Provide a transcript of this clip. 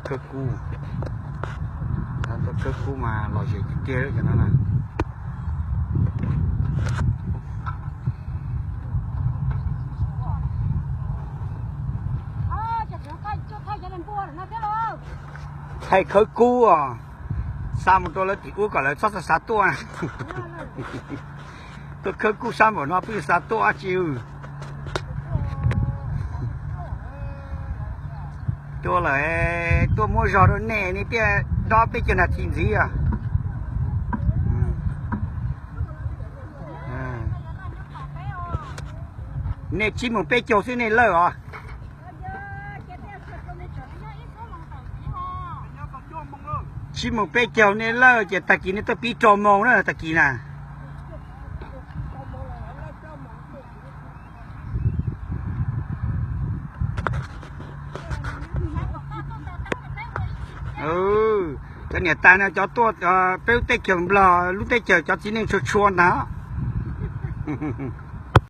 Khawb kub, tuaj khawb kub mas lom zem tiag tiag cov no na. Thaij khawb kub os, xa mus rau lawv tim ub kom lawv txhob xav tuaj. Tuaj khawb kub sab npaum no pheej xav tuaj dab tsi. Tuaj lawm, tuaj muab zog rau nej, nej thiaj dob peb caug nas this ntxiv os. Nej tsib moos peb caug xwb nej lawj os. Tsib moos peb caug nej lawj ces tag kis nej tuaj pib rau moos na tag kis na. Cov niam tais no cov tuaj peb lub teb chaws Nplog, lub teb chaws cov txiv neej tshua tshua ntag.